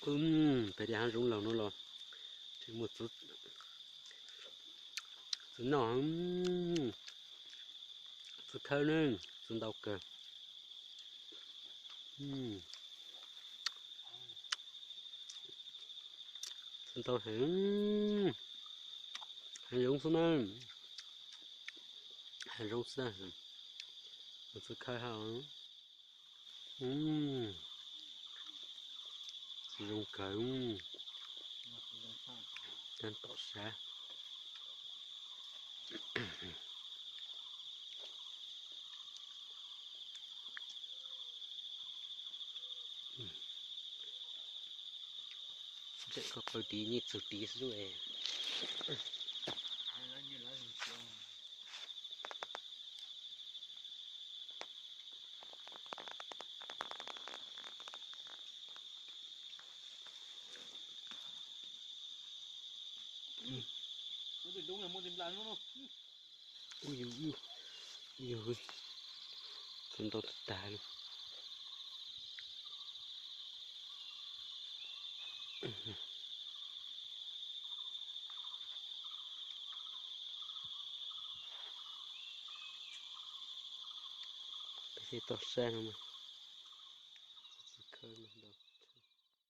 Peb tias hav zoov laug no los tsis muaj txiv noj, txiv khawb ne, txiv ntau kawg. Txiv ntau heev, hav zoov xwb na, hav zoov xwb, txiv khawb hab. Zoo kawg, coj tom sab. Tseem koj qw tiv nyiaj txug tiv xwb es. Ub yug, ub yug, txiv ntau tag tag li. Peb toj sab no mas txiv khawb ntau.